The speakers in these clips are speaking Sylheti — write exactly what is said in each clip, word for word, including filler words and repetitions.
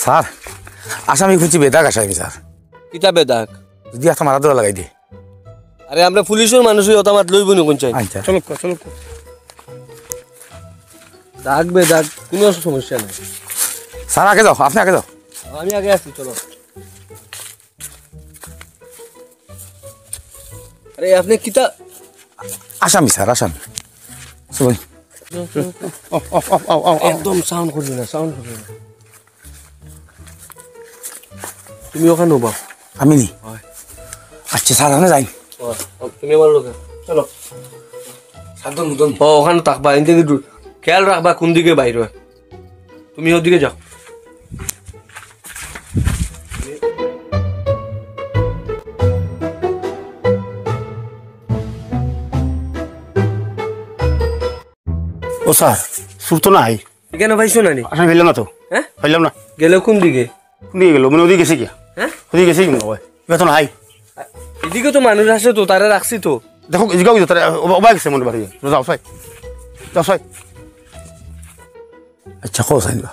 স্যার, আসামি খুঁজছি বেদাগ আসামি, স্যার। কিতা বেদাগ? যদি একটা মারা ধরা লাগাই দে। আরে, আমরা পুলিশর মানুষ, ওই অতা মাত লইব নি কোন চাই? আচ্ছা। চলো, চলো। দাগ বেদাগ, কোনো সমস্যা নাই। স্যার, আগে যাও, আপনি আগে যাও। আমি আগে আছি, চলো। আরে, আপনি কিতা? আসামি, স্যার, আসামি। চলুন। ও, ও, ও, ও, ও, ও। একদম সাউন্ড করবি না, সাউন্ড করবি না। তুমি ওখানে উবা। আমি নি? হয়। আচ্ছা, স্যার, আমি যাই। ও, তুমি আমার লগে। চলো। সাবধান, সাবধান। ও, ওখানে থাকবা, ইনতে কিন্তু খেয়াল রাখবা কোন দিকে বাইর হয়। তুমি ওদিকে যাও। ও স্যার, চুর তো নাই। এখানে পাইছো না নি? আসামি পাইলাম না তো। হ্যাঁ? পাইলাম না। গেল কোন দিকে? কোন দিকে গেল? মানে ওদিকে গেছে গিয়া। হ্যাঁ? ওদিকে গেছে কি মনে হয়? ইবা তো নাই। এদিকে তো মানুষ আছে তো, তারা রাখছি তো। দেখো, এদিকে ওই তো তারা, ও, ও ভাই গেছে মনে বাড়ি। যাও, সাই। যাও, সাই। আচ্ছা, কও সাইন বা।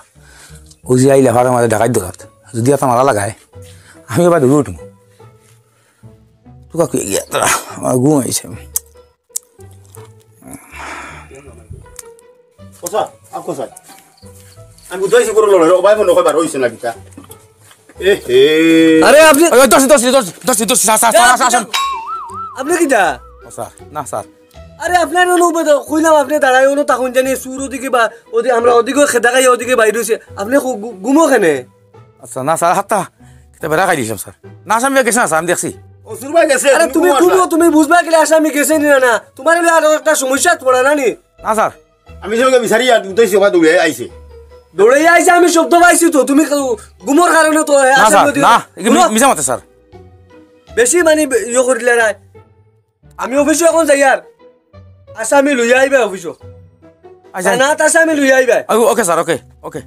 ও যে আইলা ফাড়া মারে ডাকাইত ধরাত। যদি একটা মারা লাগায়, আমি এবার দৌড়ে উঠবো। তুই কাকু গিয়া, তারা আমার ঘুম আইছে। ও স্যার, আপকো স্যার। আমি বুঝাইছি করে লড়াই, ও ভাই মনে হয় বার হইছে না কিতা? এ হে। আরে আপনি ওই, ওই, দশ, দশ, দশ, দশ, দশ, স্যার, স্যার, স্যার, স্যার, আসুন। আপনি কিতা? ও স্যার, না স্যার। আরে আপনার অনু কইলাম আপনি দাঁড়াই, অনু তখন জানি চুর ওদিকে বা ওদি-, আমরা ওদিকে খেদা খাই, ওদিকে বাইরে হইছে। আপনি ঘু-, ঘু-, ঘুমো কেনে? আচ্ছা, না স্যার, হাত্তা। কিতা বেড়া খাই দিয়েছিলাম স্যার। না, আসামি গেছে না স্যার, আমি দেখছি। ও, চুর ভাই গেছে, আরে তুমি তুমি ঘুমো ঘুমো, আসামি। তুমি বুঝবা কিলা আসামি গেছে নি না, না? তোমার হলে আরো একটা সমস্যা পড়া না নি? না স্যার। আমি সঙ্গে বিচারি আর উঠেছি, ওবা দৌড়ে আইছে। দৌড়ে আইছে, আমি শব্দ পাইছি তো। তুমি ঘু-, ঘুমোর কারণে তো না আসামি স্যার, ওদিকে না, এগুলো শুনো। মি-, মিছা মাতে স্যার। বেশি মানে বে-, ইয়ে করিলে রায়। আমি অফিসে এখন যাই আর আসামি লইয়া আইবা অফিসে। আচ্ছা। থানাত আসামি লইয়া আইবা। ও-, ওকে স্যার, ওকে, ওকে।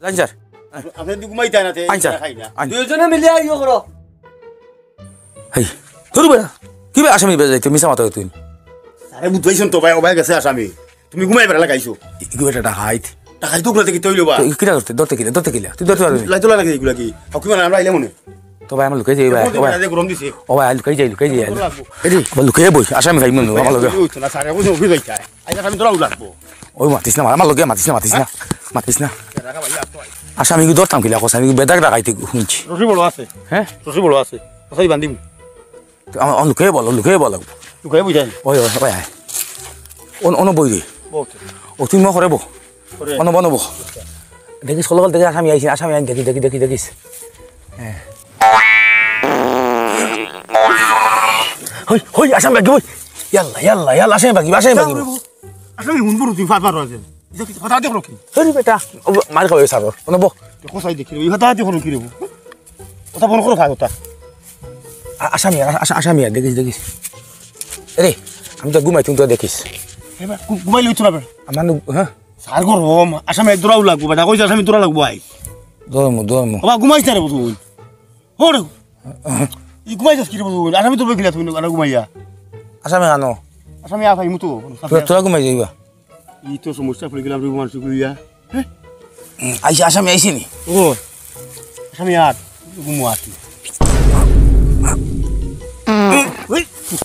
যাই স্যার। আপনি তো ঘুমাইতে না, তে আইন স্যার। খাই না। আইন। দুইজনে মিলিয়া ইয়ে করো। হেই, ধরু বেটা। কি বে আসামি বেটা যাইতে মিছা মাথা তুই? আরে বুঝবাইছেন তো ভাই, ও ভাই গেছে আসামি। তুমি ঘুমাই বেড়া লাগাইছো। কি বেটা ডাকাইত? ডাকাইত তো ঘুমাতে কি তৈল বা? তো কিটা ধরতে, ধরতে কিলা, ধরতে কিলা? তুই ধরতে পারবি? লাইতলা লাগে এগুলা কি? হকি মানে আমরা আইলে মনে। তো ভাই, আমার লুকাই যাই ভাই, দেখো, ও ভাই। দেখো, গরম দিছে। ও ভাই, লুকাই যাই, লুকাই যাই। ধরো লাগবো। এই রে, ভাই, লুকাই বই, আসামি ভাই মনে, আমার লগে। ওই তো না, স্যার, এখন অফিস যাইতে হয়। আচ্ছা, আমি ধরাও লাগবো। ওই মাতিস না, আমার লগে মাতিস না, মাতিস না, মাতিস না। রাখা ভাই, আর তো আই। আসামি কি ধরতাম কিলা, কস, আমি কি বেদাগ ডাকাইতে শুনছি। রশি বড় আছে। হ্যাঁ? রশি বড় আছে। কোথায় বান্ধিম? আমার, আমার লুকাই বলো, লুকাই বলো। লুকাই বুঝাই। ওই, ওই, ওই, ওই। অন-, অন বই রে। বলছে। ও, তুই মনে করে বো। করে। অন বো, অন বো। দেখিস, কলকল দেখে আসামি আইসি, আসামি আইন, দেখি, দেখি, দেখি, দেখিস। হ্যাঁ। হই, হই, আসামি বাকি, হই। ইয়াল্লা, ইয়াল্লা, ইয়াল্লা, আসামি বাকি, আসামি বাকি। আসামি হুন বড়, তুই ফার ফার রয়েছে। দেখি, কথা দেখলো কি? হরি বেটা, ও, মার খাবে সারো, অন বো। দেখো সাই দেখি, এই কথা দেখলো কি রে? কথা বন্ধ করো, ভাই, কথা। আ-, আসামি, আ-, আ-, আসামি, দেখিস, দেখিস। এরে, আমি তো ঘুমাই, তুই তো দেখিস। এ ভাই, ঘু-, ঘুমাই লইছ না, ভাই। আমার নু-, হ্যাঁ? স্যার গরম, আসামি দৌড়াও লাগবো, বেটা, কইছে আসামি দৌড়া লাগবো, আই। ধর্ম, ধর্ম। বাবা, ঘুমাইছ না রে, বুঝুন। হো রে। ই ঘুমাই যাস কি রে, বুঝুন? আসামি তো বইকিলা তুমি, আর ঘুমাইয়া। আসামি আনো। আসামি আস, আই মুতো। তোরা, তোরা ঘুমাই যাইবা। ই তো সমস্যা পড়ে গেলাম রে, মানুষ কইয়া। হ্যাঁ? হুম, আইসে, আসামি আইসে নি? ও, আসামি আর, ঘুমো আর তুই। ওই,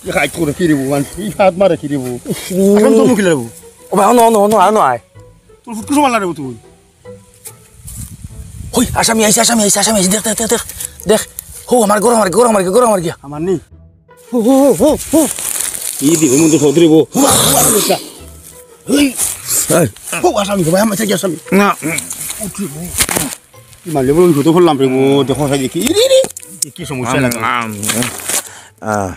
এ খাই তোর কি রে বউ, আন-, এই হাত মারে কি রে বউ? আসামি তো মুখিলা রে বউ। ও ভাই, অনো, অনো, অনো, আনো আয়। তোর ফুটকুসো মারলা রে বউ তুই। ওই, আসামি আইসে, আসামি আইসে, আসামি আইসে, দেখ, দেখ, দেখ, দেখ। হো, আমার গরম, আমার গরম, আমার গরম, আমার গিয়া। আমার নেই। ও, ও, ও, ও, ও। ই দি, হুমন্ত চৌধুরী বো। হুমা, হুমা, হুমা। এই। এই। ও, আসামি, ভাই, আমার থেকে আসামি। না। উঠি, বো। কি মারলে বলো, কত করলাম রে, বো, দেখো, সাই দেখি। ইরে, ইরে। কি, কি সমস্যা লাগে? আম, আম,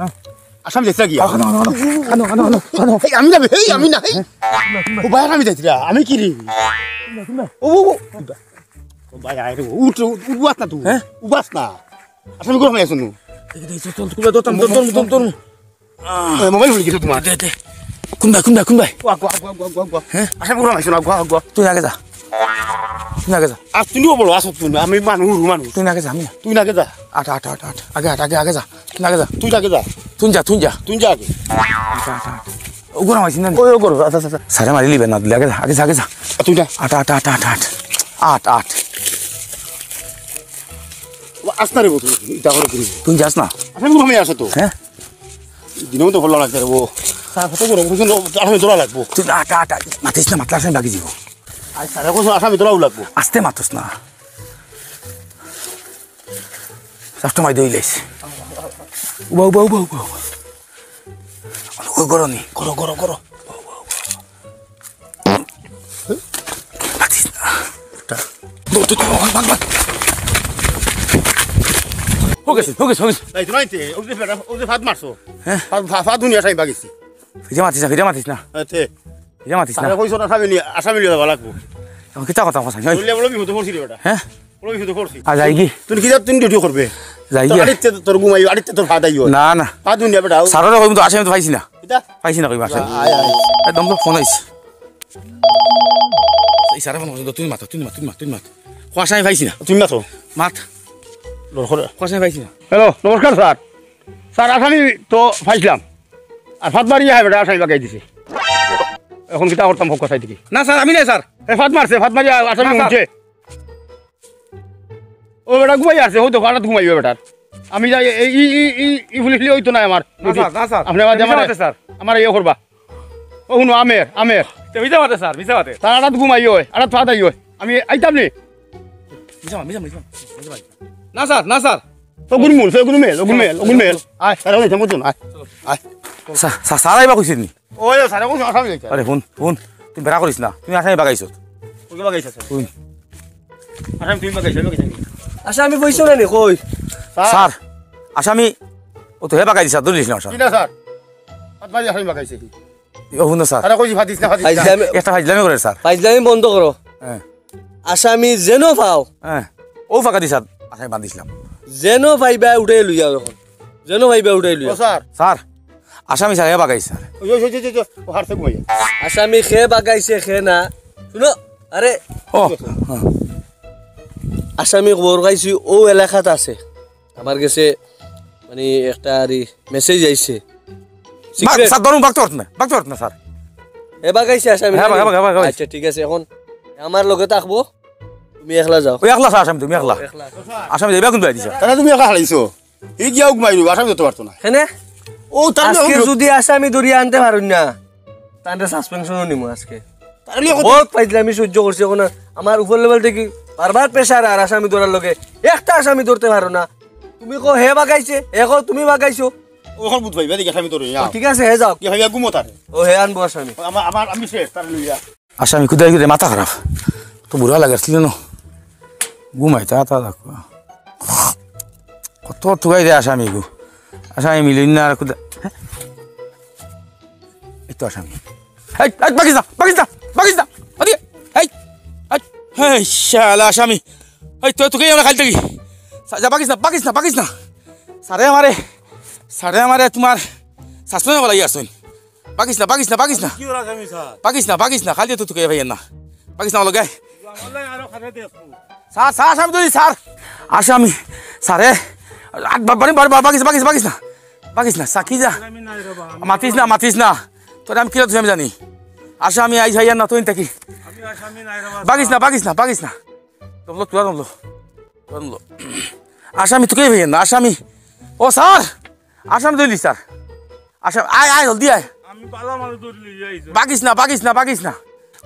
আহ। আসামি দেখতে গিয়া। আনো, আনো, আনো, আনো, আনো, আনো, আনো। এই, আমি না, এই, আমি না, এই। ও, ভাই, আমি দেখতে, আমি কি রে? ও, ও, ও। ও, ভাই, আয় রে, উঠ, উঠ, উবাস না তুই। হ্যাঁ? উবাস না। আসামি করে ফেলে আসুন। এই, এই, চল, চল, চল, চল, চল, চল, চল। এ, মোবাইল ভুলে গেছো তোমার। দে, দে। কোন ভাই, কোন ভাই, কোন ভাই? Água, Água, Água, Água, Água. হ্যাঁ? আশা করি লাইছো না, আগুয়া, আগুয়া। তুই আগে যা। তুই আগে যা। আর তুমিও বলো, আসো তুমি, আমি মানুষ, মানুষ। তুই আগে যা, আমি না। তুই আগে যা। আট, আট, আট, আট। আগে, আট, আগে, আগে যা। তুই আগে যা। তুই আগে যা। তুই যা, তুই যা। তুই যা আগে। আট, আট, আট। ও গরম আছিস না? ওই, ও গরম, আচ্ছা, আচ্ছা, আচ্ছা। সারে মারি লিবে না, আগে যা, আগে যা, আগে যা। আর তুই যা। আট, আট, আট, আট, আট। আট, আট। ও, আস না রে বন্ধু, ইটা করে করি। তুই যাস না? আসামি ঘুমাই আছে তো। হ্যাঁ? দিনের মতো ভালো লাগছে রে ও। স্যার, কত বড়, কত সুন্দর, আসামি ধরা লাগবো। তুই না, আট, আট, আট। মাতিস না, মাতলে আসামি বাকি দিব। আই স্যার, এখন আসামি ধরাও লাগবো। আস্তে মাতস না। সব সময় দইলেস। উবা, উবা, উবা, উবা, উবা। ওই করো নি। করো, করো, করো। দৌড়, দৌড়, দৌড়, ভাগ, ভাগ। হয়ে গেছে, হয়ে গেছে, হয়ে গেছে। এই তো নাইতে, ওই যে বেটা, ওই যে ফাঁদ মারছো। হ্যাঁ। ফাঁদ, ফাঁদ, ফাঁদ দুনিয়া সাইন বাগিছি। ফিরে মাতিস না, ফিরে মাতিস না। এতে। ফিরে মাতিস না। আরে কইছো না, আসামি নিয়া, আসামি নিয়া যাওয়া লাগবো। এখন কিতা কথা কস? ওই বলে, বলে বিপদে পড়ছি রে বেটা। হ্যাঁ? বলে বিপদে পড়ছি। আর যাই কি? তুই কি যা, তুই ডিউটি করবে? যাই তোর কি? আড়িতে তোর ঘুমাইও, আড়িতে তোর ফাঁদ আইও। না, না। ফাঁদ দুনিয়া বেটা। স্যাররে কইমু তো, আসামি তো পাইছি না। কিতা? পাইছি না, কইবা আসামি। আয়, আয়। এই দম তো ফোন আইছে। এই স্যারে ফোন করছে, তুমি মাতো, তুমি মাতো, তুমি মাতো, তুমি মাতো। কো আসামি পাইছি না। তুমি মাতো। মাত। লড় করে। কো আসামি পাইছি না। হ্যালো, নমস্কার স্যার। স্যার, আসামি তো পাইছিলাম। আর ফাঁদ মারিয়া হ্যাঁ বেটা, আসামি বাগাই দিছে। এখন কিতা করতাম, হক কথাই দেখি। না স্যার, আমি নাই স্যার। এ, ফাঁদ মারছে, ফাঁদ মারিয়া আসামি না, স্যার। উঠছে। ও বেটা ঘুমাই আছে, ও তো ফাটাত ঘুমাইবে বেটার। আমি যাই, এই, ই, ই, ই, ই পুলিশ লিয়ে হইতো না আমার। না, স্যার, না, স্যার। আপনি আমার, মিছা আমার, মাতে, স্যার। আমার ইয়ে করবা। ও হুনো, আমের, আমের। তে মিছা মাতে, স্যার, মিছা মাতে। তার আড়াত ঘুমাই হয়, আড়াত ফাটাই হয়। আমি আইতাম নি। মিছা মাত, মিছা মাত, মিছা মাত, মিছা মাত। না, স্যার, না, স্যার। তো গুনমুল, তো গুনমেল, ও গুনমেল, ও গুনমেল। আয়, তারা হইতাম বুঝছো না, আয়, আয়। স্যার, স্যার, স্যার আইবা কইছেন নি? ওই, ও স্যার, এখন আসামি যাইছে। আরে, হুন, হুন, তুই বেড়া করিস না, তুই আসামি বাগাইছ। ওকে বাগাইছ, স্যার। হুন। আসামি তুমি বাগাইছ, আমি বাগাইছি। আচ্ছা, আমি বইছো না নি, কই? স্যার। স্যার, আসামি, ও তো হে বাগাই দিছে, ধরিস না, স্যার। কি না, স্যার? ফাঁদ মারি আসামি বাগাইছে। ও, হুন, স্যার। আরে, কই ফাদিস না, ফাদিস না। ফাইজলামি, একটা ফাইজলামি করে, স্যার। ফাইজলামি বন্ধ করো। হ্যাঁ। আসামি যেন পাও। হ্যাঁ। ও ফাঁকা দি, স্যার, আসামি বান্ধিছিলাম। যেন পাইবা উঠাই লইয়া এখন। যেন পাইবা উঠাই লইয়া। ও, স্যার। স্যার, আসামি স্যার, হে বাগাই, স্যার। ওই, ওই, ওই, ওই, ওই, ও হারছে ঘুমাইয়া। আসামি খে বাগাইছে, খে না। শুনো, আরে। ও, হ্যাঁ। আসামি খবর পাইছি, ও এলাকাত আছে। আমার গেছে মানে একটা আর ই মেসেজ আইছে। বাগ, সিক্রেট। স্যার, ধরুন, বাগতে পারত না, বাগতে পারত না, স্যার। এ বাগাইছে আসামি হ্যাঁ, নাকি? বাগ, বাগ, বাগ, বাগ। আচ্ছা, ঠিক আছে, এখন আমার লগে থাকবো, তুমি একলা যাও। ওই একলা, স্যার, আসামি তুমি একলা। একলা। আসামি যাইবা কিন্তু আইছি, স্যার। তাহলে তুমি একলা হারাইছো। এই গিয়াও ঘুমাই রইবো, আসামি ধরতে পারতো না। কেনে? ও, তার আজকে মানে যদি আসামি ধরিয়া আনতে পারুন না, তাহলে সাসপেনশনও নিমু আজকে। তাহলে এখন বহুত ফাইজলামি সহ্য করছি, এখন আমার উপর লেভেল থেকে বারবার প্রেশার আর আসামি ধরার লগে একটা আসামি ধরতে পারো না। তুমি কো হে বাগাইছে, হে কো তুমি বাগাইছো। ওখান বুঝ ভাই, ভাই, আসামি ধরে, ও, ঠিক আছে, হে যাও। কি ভাই, ঘুমো তার। ও, হে আনবো আসামি। আমার, আমার, আমি শেষ, তার লইয়া। আসামি কুদাই কুদাই মাথা খারাপ। তো বুড়া লাগে আসলে না। ঘুমাই তা, তা দেখো। কত তুকাই দে আসামি গো। আসামি মিলইন না আর কুদা-, হ্যাঁ? এই তো আসামি। এই, এই, বাগিস না, বাগিস না, বাগিস না। ওদিকে, এই, এই, এই, শালা আসামি। এই তো, তোকে আমরা খাইতে কি? যা, বাগিস না, বাগিস না, বাগিস না। স্যারে আমারে, স্যারে আমারে তোমার শাসনে বলাই আসুন। বাগিস না, বাগিস না, বাগিস না। কি ওরা আসামি স্যার? বাগিস না, বাগিস না, খালি তো তোকে ভাই না। বাগিস না, লগে। আমার লাগে আরো খারে দেখো। স্যার, স্যার, আসামি তুই, স্যার। আসামি, স্যারে। আট, বা-, বাড়ি, বাড়ি, বাড়ি, বাগিস, বাগিস, বাগিস না। বাগিস না, সাকি যা। আমি নাই রে বাবা, আমি মাতিস না, মাতিস না। তোরে আমি কিলা তুই আমি জানি। আসামি আইজ ভাইয়া না, তুই থাকি। আমি আসামি নাই রে বাবা। বাগিস না, বাগিস না, বাগিস না। দমলো, তুরা দমলো। দমলো। আসামি তোকে ভাইয়া না, আসামি। ও স্যার, আসামি তুই স্যার। আসামি, আয়, আয়, জলদি আয়। আমি বালা মানুষ ধরে লই যাই, স্যার। বাগিস না, বাগিস না, বাগিস না।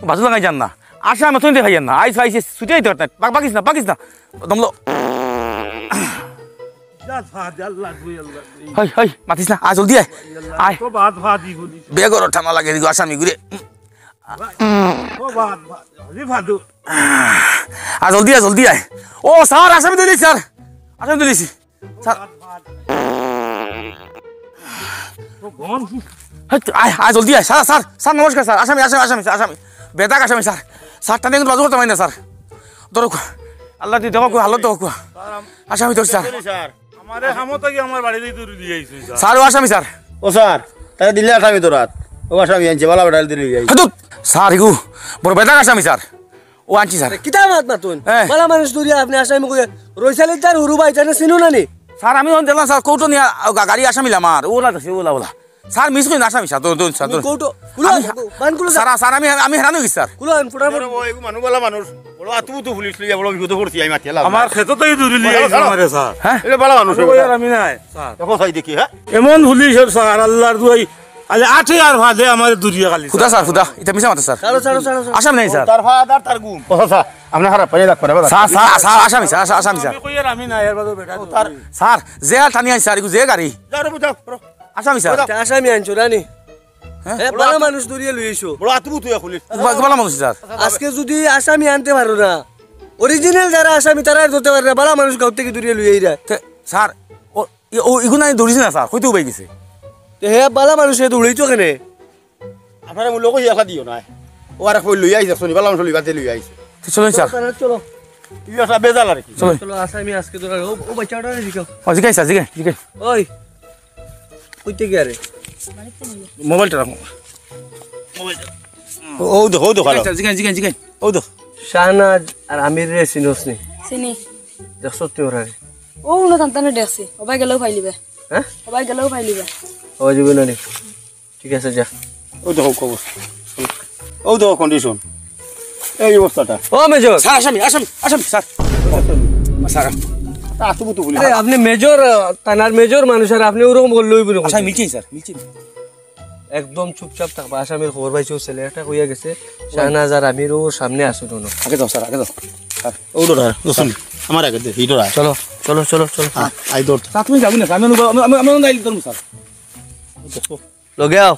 বাজু লাগাই যান না। আসামি তুই দেখাই যান না। আইস, আইস, ছুটি আইতে পারত না। বাগ-, বাগিস না, বাগিস না। দমলো। যা, যা, যা, আল্লাহ, তুই আল্লাহ, তুই। হাই, হাই, মাতিস না। আয়, জলদি আয়। আয়। তো বাদ, বাদ, ই বলিস। বেগর ঠান্ডা লাগে দিগো আসামি ঘুরে। ও বাদ, বাদ, আরে বাদু। আয়, জলদি আয়, জলদি আয়। ও, স্যার, আসামি তুলিস, স্যার। আসামি তুলিস। স্যার। হাট, আয়, আয়, জলদি আয়। স্যার, স্যার, স্যার, নমস্কার, স্যার। আসামি, আসামি, আসামি, স্যার, আসামি। বেদাগ আসামি, স্যার। স্যার, টানে কিন্তু বাজু করতে পারি না, স্যার। ধরো, আল্লাহ দি দেখো, হালত দেখো। আসামি ধর, স্যার। স্যার, আমারে হামো থাকি আমার বাড়ি দিয়ে দূরে দিয়ে আইছো, স্যার। স্যার, ও আসামি, স্যার। ও, স্যার, তারা দিলে আসামি ধরাত। ও আসামি আনছে, বালা বেটাল দিলে দিয়ে আইছে। হাটুত। স্যার, ইগু, বড় বেদাগ আসামি, স্যার। ও আনছি, স্যার। আরে, কিতা মাত মাতুন? হ্যাঁ। বালা মানুষ ধরিয়া আপনি আসামি কইয়া রইসালি তার হুরু ভাই জানে চিনো না নি? স্যার, আমি অখন দেখলাম, স্যার, কৌটো নিয়া গা-, গাড়ি আসামিলা আমার। ওলা দেখছি, ওলা, ওলা। স্যার, মিস করি না, আসামি স্যার, ধরুন, ধরুন, স্যার, ধরুন। কোর্টো, খুলো, আমি, বান খুলো, স্যার, স্যার, আমি, আমি হেরানো গেছি, স্যার। খুলো, আন, ফটাফট। বড়, বড়, এগু মানুষ, বালা মানুষ। বড় আতুপুতু পুলিশ লইয়া বড় বিপদে পড়ছি, আমি মাতিয়া লাভ আমার নাই। খেতো তো এই দৌড়ি লইয়া চলো, আইছে চলো। আমারে, স্যার। হ্যাঁ? এটা বালা মানুষ, আমি কই আর আমি নাই, স্যার। দেখো চাই দেখি, হ্যাঁ? এমন পুলিশ, স্যার, আল্লাহর দুয়াই। আজ আটে আর ফাঁদে আমার দৌড়িয়া খালি, খুদা স্যার। স্যার, খুদা, ইটা মিছা মাত, স্যার। ছাড়ো, ছাড়ো, ছাড়ো, ছাড়ো। আসামি নাই, স্যার। তার ফাদার, তার গুম। ও, স্যার, আপনি খারাপ পাইয়া রাখবেন, এবার স্যার, স্যার, স্যার, আসামি, স্যার, আসামি, স্যার। আমি কই আর আমি নাই, এর বাদে বেটা ও, তার স্যার, যে আর টানি আনছে, আর এগু যে গাড়ি। যাও রে, যাও, যাও। আসামি, স্যার। তে আসামি আনছো, রানি? হ্যাঁ? এ, বালা মানুষ ধরিয়া লই আইছো। বড় আতুপুতু পুলিশ। বা-, বালা মানুষ, স্যার। আজকে যদি আসামি আনতে পারো না, অরিজিনাল যারা আসামি, তারা আর ধরতে পারে না, বালা মানুষ গাঁও থাকি ধরিয়া লই আইরা। তে, স্যার, ও, ই-, ও, ইগু নাই দৌড়িছে না, স্যার, কইতে উবাই গেছে। তে হে বালা মানুষ, হে দৌড়াইতো কেনে? আপনারা মূল্য কই একা দিও না। ও আর কই লইয়া আইছে, শুনি বালা মানুষ লইবা তে লইয়া আইছে। তো চলুন, স্যার। চলো, চলো। ইউ একটা বেজাল আর কি। চলো। চলো, আসামি আজকে ধরা, ও, ও বাচ্চাটা জিগাও। ও, জিগাই, স্যার, জিগাই, জিগাই। ওই, কইতে গিয়া রে? মোবাইলটা রাখো। মোবাইলটা। ও, ও দেখো, ও দেখো, জিগাই, স্যার, জিগাই, জিগাই, জিগাই। ও দেখো। শাহনাজ আর আমির রে চিনোস নি? চিনি। দেখছো তুই ওরা রে? ও, উনো তান তানে দেখছি। ওবাই গেলেও পাইলিবে। হ্যাঁ? ওবাই গেলেও পাইলিবে। ও, যাবে না নি? ঠিক আছে, যা। ও দেখো খবর। ও দেখো কন্ডিশন। এই অবস্থাটা। ও মেজর। স্যার, আসামি, আসামি, আসামি, স্যার। স্যার। তা আতুপুতু পুলিশ। আরে, আপনি মেজর, আহ, থানার মেজর মানুষ, আর আপনি ওরকম করলে হইব না। আসামি মিলছে, স্যার, মিলছে। একদম চুপচাপ থাকবা। আসামির খবর পাইছো, ছেলে একটা কইয়া গেছে। শাহনাজ আর আমির ওর সামনে আসো, শোনো। আগে যাও, স্যার, আগে যাও। স্যার। ও ডরা, রসুন। আমার আগে দে, এই ডরা। চলো, চলো, চলো, চলো। হ্যাঁ, আই দৌড়। স্যার, তুমি যাবি না, স্যার, আমি অনুভব, আমি, আমি, আমি অনুভব ধরবো, স্যার। লগে আও।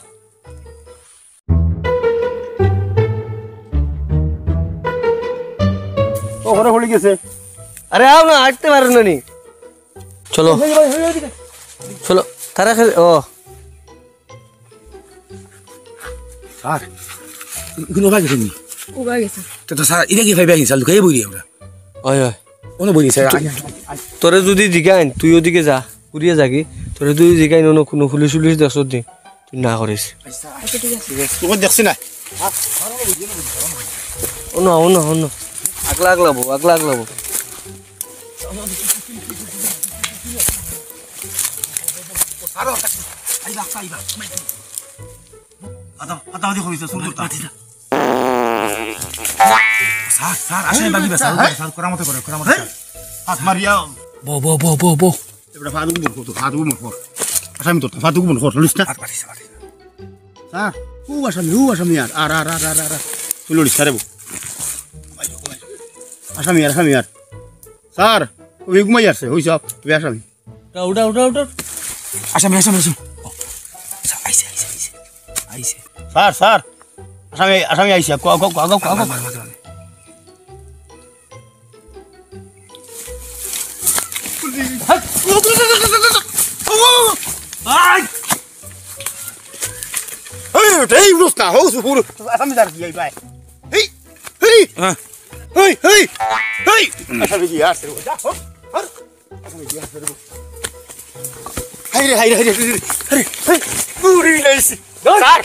ও, ঘরে পড়ে গেছে। আরে আও না, আটতে পারো না নি। চলো। ওই, ওই, ওই, ওইদিকে। চলো, তারা খেলে, ও। স্যার, ইগুন ওবা গেছে নি? ওবা গেছে। তো, তো স্যার, ইটা কি ভাই ভাই, স্যার, লুকাইয়া বইরি আমরা। ওই, ওই। কোনো বইরি, স্যার, আই, আই, আই। তোরে যদি জিগাইন, তুই ওদিকে যা, ঘুরিয়া যাগি। তোরে যদি জিগাইন, অনো কোনো পুলিশ উলিশ দেখছত নি? তুই না করিস। আচ্ছা, ঠিক আছে। তোকে দেখছি না। অনো, অনো, অনো। আগলা, আগলা বউ, আগলা, আগলা বউ। আদা, আদা, আদা, কইছে, শুন তো। স্যার, স্যার, আসলে বাকি স্যার, স্যার, করামতে করে, করামতে করে। হাত মারিয়া। বো, বো, বো, বো, বো। এবার ফাদুক বন্ধ কর, ফাদুক বন্ধ কর। আসামি তো, ফাদুক বন্ধ কর, লড়িস না। আর পারিস না, পারিস না। স্যার, ও আসামি, ও আসামি আর, আর, আর, আর, আর, আর, আর। তুই লড়িস না রে বো। আসামি আর, আসামি আর। স্যার, ও ঘুমাই আসছে, হইছে, তুই আসামি। উঠা, উঠা, উঠা, উঠা। আসামি, আসামি, আসামি। ও, স্যার, আইছে, আইছে, আইছে। আইছে। স্যার, স্যার, আসামি, আসামি আইছে। কো, কো, কো, কো, কো, কো। মার, মার, মার, মার। এই, এই, এই, উঠোস না, হো, সুপুর। আসামি যার কি, এই ভাই? এই, এই, হ্যাঁ। এই, এই, এই। আসামি কি আসছে, যা, হো, হো। আসামি কি আসছে, হায় রে, হায় রে, হায় রে, হায় রে, হায় রে, হায়। উড়ি লাইছি। স্যার।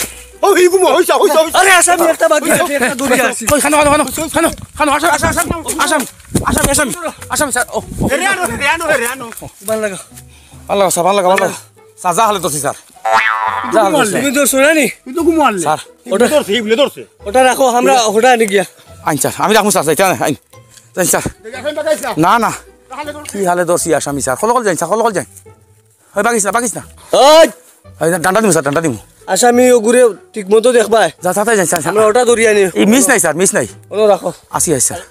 ও, হি ঘুমো, হইসা, হইসা, হইসা। আরে, আসামি একটা বাকি আছে, একটা দৌড়ি আসি। ওই, খানো, খানো, খানো, খানো, খানো, আসামি, আসামি, আসামি, আসামি, আসামি, আসামি, স্যার, ও, ও। রেহানো, রেহানো, রেহানো। বান লাগা। বান লাগা, স্যার, বান লাগা, বান লাগা। স্যার, যা হালে ধরছি, স্যার। যা হালে ধরছি। তুমি ধরছো না নি? তুই তো ঘুমো আনলে। স্যার। ওটা ধরছে, ইগুলো ধরছে। ওটা রাখো, আমরা ওটা আনি গিয়া। আইন, স্যার, আমি রাখবো, স্যার, যাইতে আইন। আইন, স্যার। দেখে এখন বাঁচাইছ না। না, না। তাহলে ধর। কি হালে ধরছি আসামি, স্যার? কল, কল যাইন, স্যার, কল, কল যাইন। ওই, বাগিস না, বাগিস না। ওই! ওই, ডান্ডা দিমু, স্যার, ডান্ডা দিমু। আসামি ওগুরে ঠিক মতো দেখবায়। যা, তাড়াতাড়ি যাইন, স্যার, স্যার। আমরা ওটা ধরিয়া আনি। এই মিস নাই, স্যার, মিস নাই। ওনো রাখো। আসি, আসি, স্যার।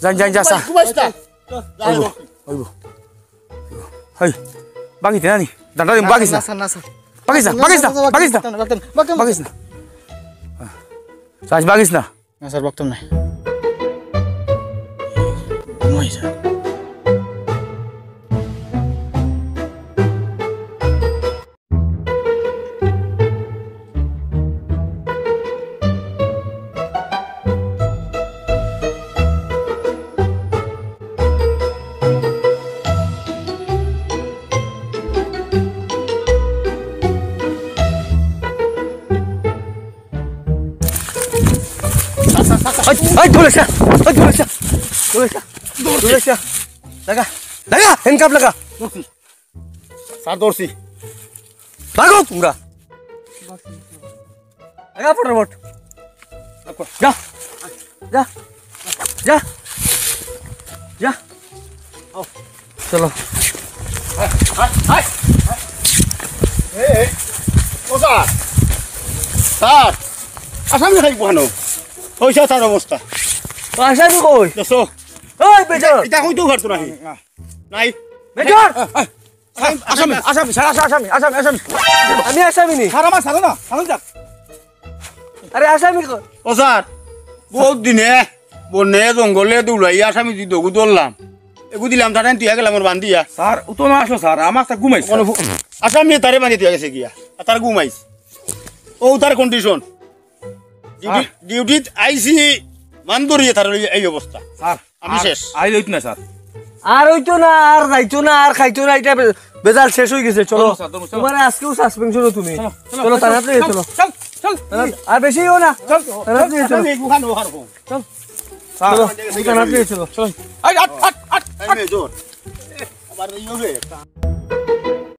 যাইন, যাইন, যা, স্যার। ঘুমাইস না। যা, অইবো, যা। অইবো। হেই, বাগিতে না নি? ডান্ডা দিমু, বাগিস না। না, স্যার, না, স্যার। বাগিস না, বাগিস না, বাগিস না। বাগিস না, বাগিস না। বাগিস না। হ্যাঁ। স্যার, বাগিস না। না স্যার, বকতাম না। ঘুমাই স্যার। এই, এই, দৌড়ে যা, এই, দৌড়ে যা, দৌড়ে যা, দৌড়ে যা। লাগা, লাগা, handcuff লাগা। স্যার, ধরছি। ভাগো তোমরা। আগা ফটাফট। যা। যা। যা। যা। চলো। এই, এই। ও স্যার। স্যার। আসামি খাই বহানো। ওই স্যার, তার অবস্থা। তো আসামি কই? দেখো। ওই বেজর। এটা কইতেও পারতো না। নাই। বেজর। আসামি, আসামি, আসামি, স্যার, আসামি, আসামি, আসামি। আমি আসামি নি। স্যার, আমার স্যার না, স্যার, স্যার। আরে আসামি কই? ও স্যার, বহুত দিনে বনে জঙ্গলে দৌড়াই আসামি দি দগু ধরলাম। এগু দিলাম, তারা তুই গেলাম ওর বান্ধিয়া। স্যার, ও তো না আসো স্যার, আমার তা ঘুমাইছে। কোনো ফু-, আসামি তারে বান্ধি দিয়া গেছে গিয়া। আর তার ঘুমাইছ। ও তার কন্ডিশন। Duty, sir. ডিউটিত আইছি, মান ধরিয়ে তার এই, এই অবস্থা। স্যার, আমি আর শেষ। আইল হইতো না স্যার। আর হইতো না, আর যাইতো না, আর খাইতো না, এটা বে-, বেজাল শেষ হয়ে গেছে। চলো, চলো স্যার, চলো, চলো। তোমার আজকেও সাসপেনশন তুমি। চলো, চলো, চলো, থানাত নিয়ে চলো। চল, চল। থানাত, আর বেশি হইও না। চল, থানাত নিয়ে চলো। আমি এগুখান ওহার হো। চল। স্যার, চলো, তুমি থানাত নিয়ে চলো। চল। আই, আট, আট, আট, এই আট। মেজর। আবার এই হবে।